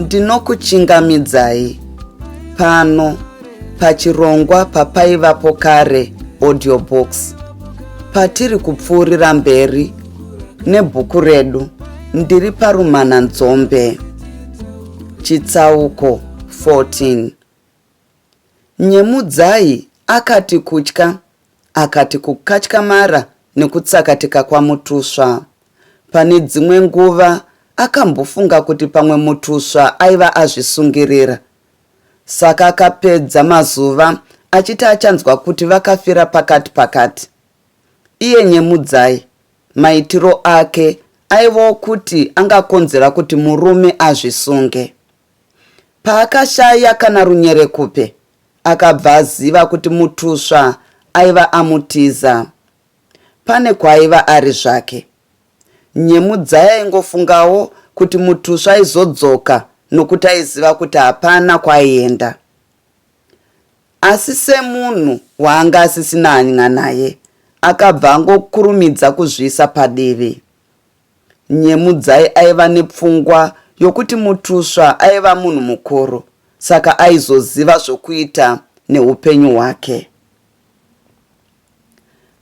Ndinokuchingamidzai pano pachirongwa papaivapo kare audio box patiri kupfuurira mberi nebhuku redu ndiri parumana nzombe chitsauko 14 Nyemudzai akati kutya akati kukatyamara nekutsakatika kwaMutusva. Pane dzimwe nguva akambofunga kuti pamwe Mutusva aiva azvisungirira. Saka akapedza mazuva achiti achanzwa kuti vakafira pakati pakati. Iye Nyemudzai maitiro ake aiva okuti angakonzera kuti murume azvisunge. Paakashaya kana runyerekupe, akabva aziva kuti Mutusva aiva amutiza. Pane kwaaiva ari zvake. Nyemudzai aingofungawo kuti Mutusva aizodzoka nokuti aiziva kuti hapana kwaaienda. Asi semunhu waanga asisina hanya naye, akabva angokurumidza kuzviisa padivi. Nyemudzai aiva nepfungwa yokuti Mutusva aiva munhu mukuru saka aizoziva zvokuita neupenyu hwake.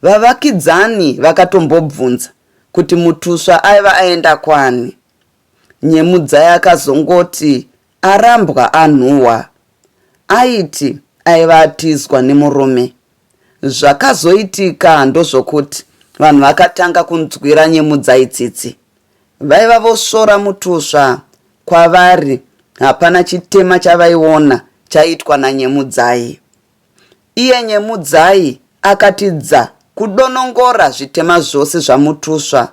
Vavakidzani vakatombobvunza kuti Mutusva aiva aenda kwani. Nyemudzai akazongoti arambwa anhuhwa. Aiti aiva atizwa nemurume. Zvakazoitika ndozvokuti vanhu vakatanga kunzwira Nyemudzai tsitsi. Vaiva vosvora Mutusva kwavari hapana chitema chavaiona chaiitwa naNyemudzai. Iye Nyemudzai akati dza kudonongora zvitema zvose zvaMutusva.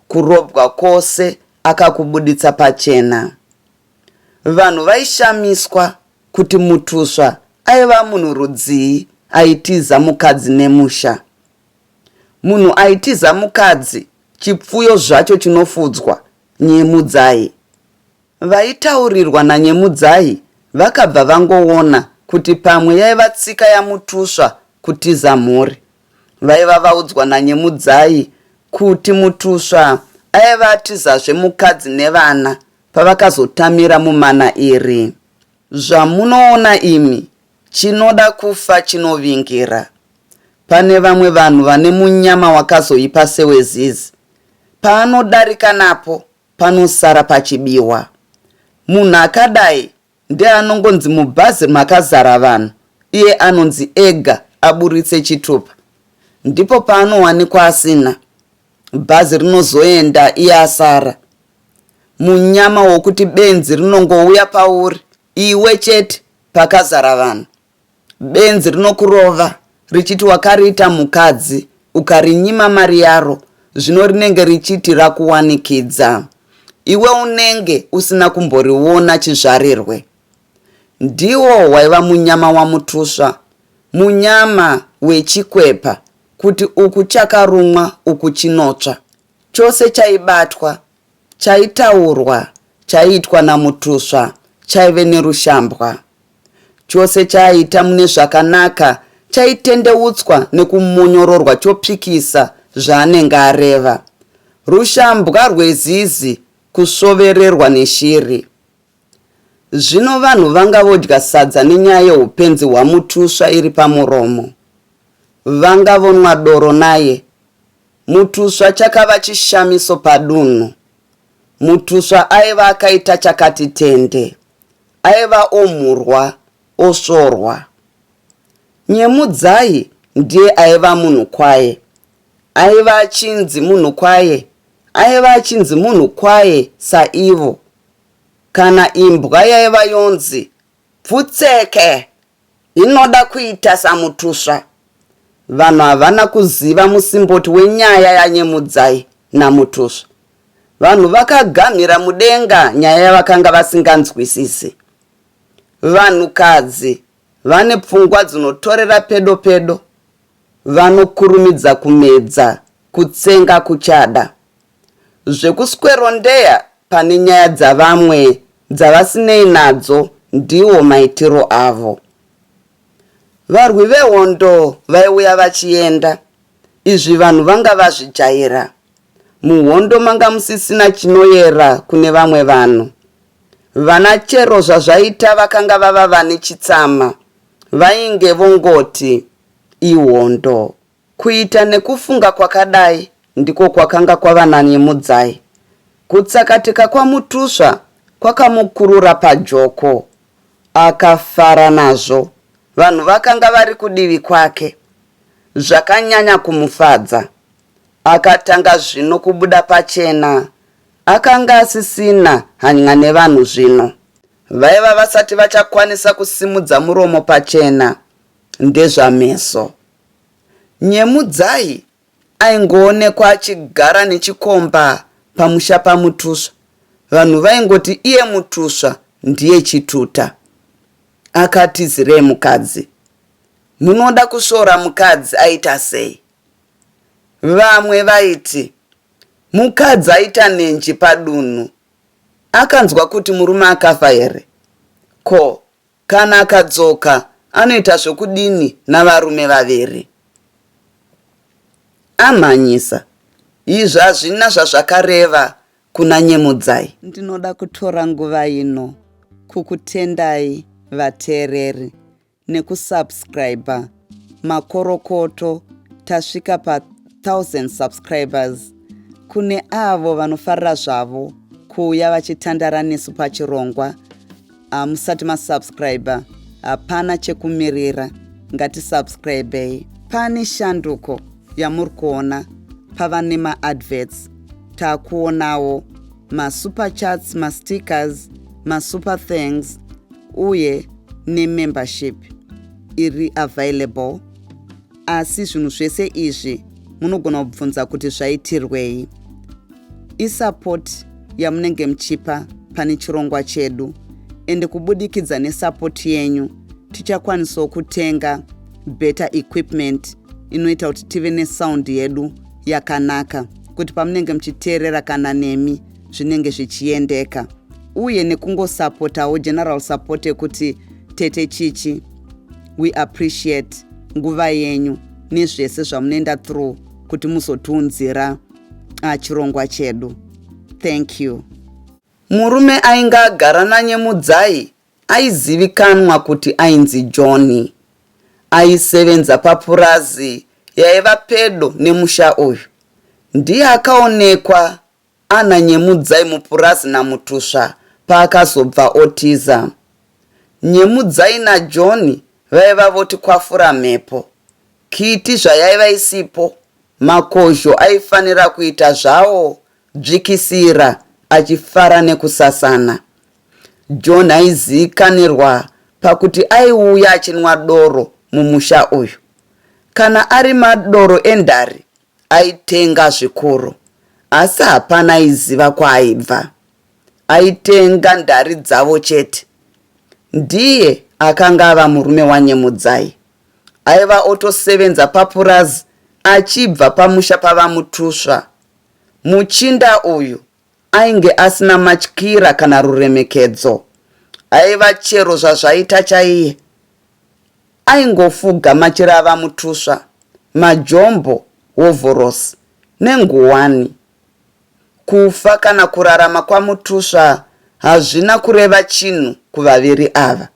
Kurobwa kwose akakubuditsa pachena. Vanhu vaishamiswa kuti Mutusva aiva munhu rudzii aitiza mukadzi nemusha. Munhu aitiza mukadzi chipfuyo zvacho chinofudzwa, Nyemudzai. Vaitaurirwa naNyemudzai vakabva vangoona kuti pamwe yaiva tsika yaMutusva kutiza mhuri. Vaiva vaudzwa naNyemudzai kuti Mutusva aiva atizazve mukadzi nevana pavakazotamira mumana iri. Zvamunoona imi, chinoda kufa chinovingira. Pane vamwe vanhu vane munyama wakazoipa sewezizi. Paanodarika napo panosara pachibiwa. Munhu akadai ndeanongonzi mubhazi makazara vanhu iye anonzi ega aburitse chitupa. Ndipo paanowanikwa asina. Bhazi rinozoenda iye asara. Munyama wokuti benzi rinongouya pauri iwe chete pakazara vanhu. Benzi rinokurova richiti wakariita mukadzi ukarinyima mari yaro zvino rinenge richiti rakuwanikidza. Iwe unenge usina kumboriona chizvarirwe. Ndiwo waiva munyama waMutusva, munyama wechikwepa kuti uku chakarumwa uku chinotsva. Chose chaibatwa, chaitaurwa, chaiitwa naMutusva chaive nerushambwa. Chose chaaita mune zvakanaka chaitendeutswa nekumonyororwa chopikisa zvaanenge areva. Rushambwa rwezizi kusvovererwa neshiri. Zvino vanhu vanga vodya sadza nenyaya yeupenzi hwaMutusva iri pamuromo. Vanga vonwa doro naye. Mutusva chakava chishamiso padunhu. Mutusva aiva akaita chakati tende. Aiva omhurwa osvorwa. Nyemudzai ndiye aiva munhu kwaye. Aiva achinzi munhu kwaye. Aiva achinzi munhu kwaye saivo. Kana imbwa yaiva yonzi pfutseke inoda kuita saMutusva. Vanhu havana kuziva musimboti wenyaya yaNyemudzai naMutusva. Vanhu vakagamhira mudenga nyaya yavakanga vasinganzwisisi. Vanhukadzi vane pfungwa dzinotorera pedo pedo. Vanokurumidza kumedza kutsenga kuchada. Zvekuswerondeya pane nyaya dzavamwe dzavasinei nadzo ndiwo maitiro avo. Varwi vehondo vaiuya vachienda, izvi vanhu vanga vazvijaira. Muhondo manga musisina chinoyera kune vamwe vanhu. Vana chero zvazvaita vakanga vava vane chitsama vainge vongoti ihondo. Kuita nekufunga kwakadai ndiko kwakanga kwava naNyemudzai. Kutsakatika kwaMutusva kwakamukurura pajoko. Akafara nazvo. Vanhu vakanga vari kudivi kwake. Zvakanyanya kumufadza. Akatanga zvino kubuda pachena. Akanga asisina hanya nevanhu zvino. Vaiva vasati vachakwanisa kusimudza muromo pachena ndezvameso. Nyemudzai aingoonekwa achigara nechikomba pamusha paMutusva. Vanhu vaingoti iye Mutusva ndiye chituta. Akatizirei mukadzi? Munoda kusvora mukadzi aita sei? Vamwe vaiti mukadzi aita nenji padunhu. Akanzwa kuti murume akafa here? Ko kana akadzoka anoita zvokudini navarume vaviri? Amhanyisa. Izvi hazvina zvazvakareva kuna Nyemudzai. Ndinoda kutora nguva ino kukutendai vateereri nekusubscriber. Makorokoto tasvika pa 1000 subscribers. Kune avo vanofarira zvavo kuuya vachitandara nesu pachirongwa, hamusati masubscriber, hapana chekumirira, ngatisubscribei. Pane shanduko yamuri kuona pava nemaadverts, takuonawo masuper chats, mastickers, masuper thanks uye nemembership iri available. Asi zvinhu zvese izvi munogona kubvunza kuti zvaitirwei. Isupport yamunenge muchipa pane chirongwa chedu, ende kubudikidza nesupport yenyu tichakwanisawo kutenga better equipment inoita kuti tive nesound yedu yakanaka, kuti pamunenge muchiteerera kana nemi zvinenge zvichiendeka, uye nekungosapotawo general support yekuti tete Chichi, we appreciate nguva yenyu nezvese zvamunoenda through kuti muzotiunzira chirongwa chedu. Thank you. Murume ainge agara naNyemudzai aizivikanwa kuti ainzi Johnny. Aisevenza papurazi yaiva pedo nemusha uyu. Ndiye akaonekwa ana Nyemudzai mupurazi naMutusva paakazobva otiza. Nyemudzai naJohn vaiva voti kwafura mhepo. Kiti zvayaiva isipo, makozho aifanira kuita zvawo dzvikisira achifara nekusasana. John aizivikanirwa pakuti aiuya achinwa doro mumusha uyu. Kana ari madoro endari aitenga zvikuru, asi hapana aiziva kwaaibva. Aitenga ndari dzavo chete. Ndiye akanga ava murume waNyemudzai. Aiva otosevenza papurazi achibva pamusha pavaMutusva. Muchinda uyu ainge asina matyira kana ruremekedzo. Aiva chero zvazvaita chaiye. Aingofuga machira avaMutusva, majombo, hovhorosi nenguwani. Kufa kana kurarama kwaMutusva hazvina kureva chinhu kuvaviri ava.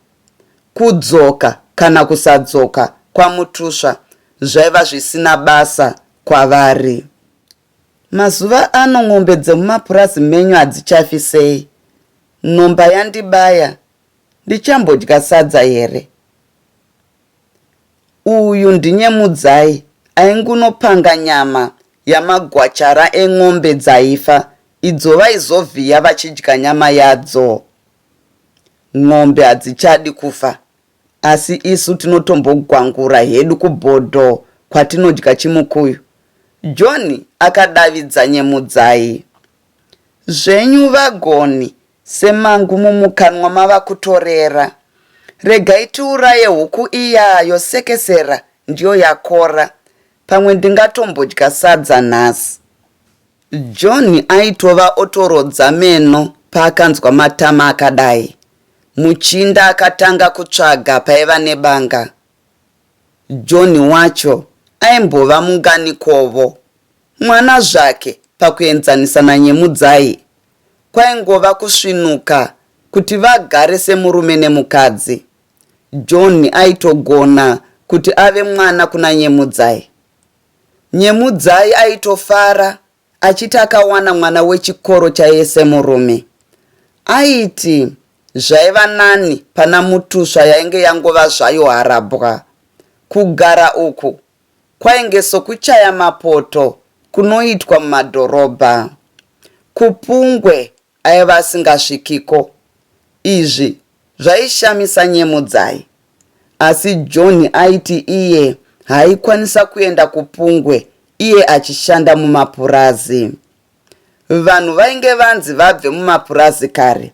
Kudzoka kana kusadzoka kwaMutusva zvaiva zvisina basa kwavari. Mazuva ano mombe dzemumapurazi menyu hadzichafi sei? Nhomba yandibaya, ndichambodya sadza here? Uyu ndiNyemudzai aingunopanga nyama yamagwachara en'ombe dzaifa idzo vaizovhiya vachidya nyama yadzo. N'ombe hadzichadi kufa asi isu tinotombogwangura hedu kubhodho kwatinodya chimukuyu. John akadavidza Nyemudzai. Zvenyu vagoni semangu mumukanwa mava kutorera. Regai tiuraye huku iya yosekesera ndiyo yakora. Pamwe ndingatombodya sadza nhasi. John aitova otorodza meno paakanzwa matama akadai. Muchinda akatanga kutsvaga paiva nebanga. John wacho aimbova munganikovo. Mwana zvake pakuenzanisa naNyemudzai. Kwaingova kusvinuka kuti vagare semurume nemukadzi. John aitogona kuti ave mwana kuna Nyemudzai. Nyemudzai aitofara achiti akawana mwana wechikoro chaiye semurume. Aiti zvaiva nani pana Mutusva yainge yangova zvayo harabwa. Kugara uku kwainge sokuchaya mapoto kunoitwa mumadhorobha. Kupungwe aiva asingasvikiko. Izvi zvaishamisa Nyemudzai. Asi John aiti iye haaikwanisa kuenda kuPungwe iye achishanda mumapurazi. Vanhu vainge vanzi vabve mumapurazi kare.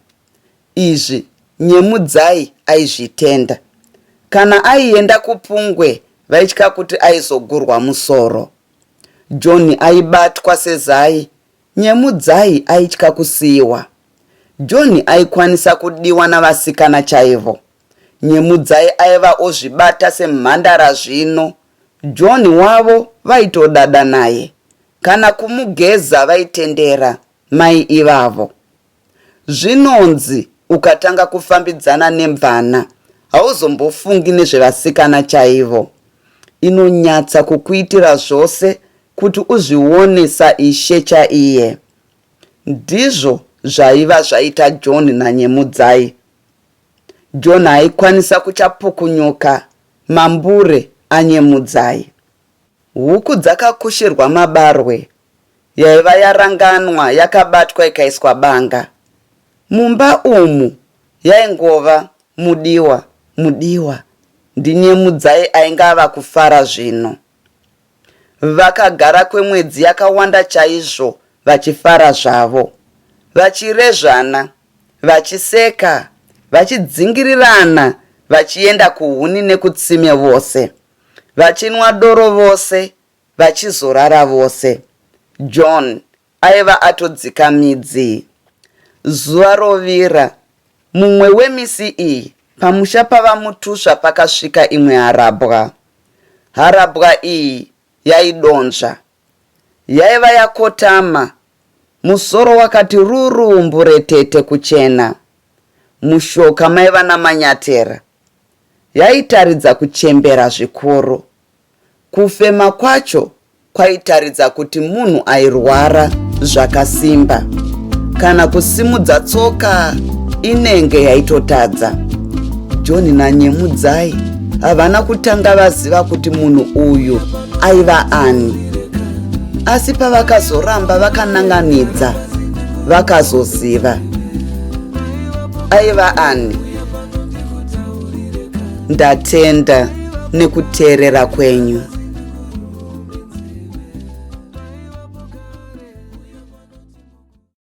Izvi Nyemudzai aizvitenda. Kana aienda kuPungwe vaitya kuti aizogurwa musoro. John aibatwa sezai Nyemudzai aitya kusiiwa. John aikwanisa kudiwa navasikana chaivo. Nyemudzai aiva ozvibata semhandara zvino. John wavo vaitodada naye. Kana kumugeza vaitendera mai ivavo. Zvinonzi ukatanga kufambidzana nemvana hauzombofungi nezvevasikana chaivo. Inonyatsa kukuitira zvose kuti uzvione saIshe chaiye. Ndizvo zvaiva zvaita John naNyemudzai. John aikwanisa kuchapukunyuka mambure aNyemudzai. Huku dzakakushirwa mabarwe yaiva yaranganwa yakabatwa ikaiswa banga. Mumba umu yaingova mudiwa mudiwa ndiNyemudzai ainge ava kufara zvino. Vakagara kwemwedzi yakawanda chaizvo vachifara zvavo, vachirezvana, vachiseka, vachidzingirirana vachienda kuhuni nekutsime vose, vachinwa doro vose, vachizorara vose. John aiva atodzika midzi. Zuva rovira, mumwe wemisi iyi, pamusha paVaMutusva pakasvika imwe harabwa. Harabwa iyi yaidonzva. Yaiva yakotama, musoro wakati ruru mburetete kuchena. Mushoka maiva namanyatera. Yaitaridza kuchembera zvikuru. Kufema kwacho kwaitaridza kuti munhu airwara zvakasimba. Kana kusimudza tsoka inenge yaitotadza. John naNyemudzai havana kutanga vaziva kuti munhu uyu aiva ani. Asi pavakazoramba vakananganidza vakazoziva. Aiva ani? Ndatenda nekuteerera kwenyu.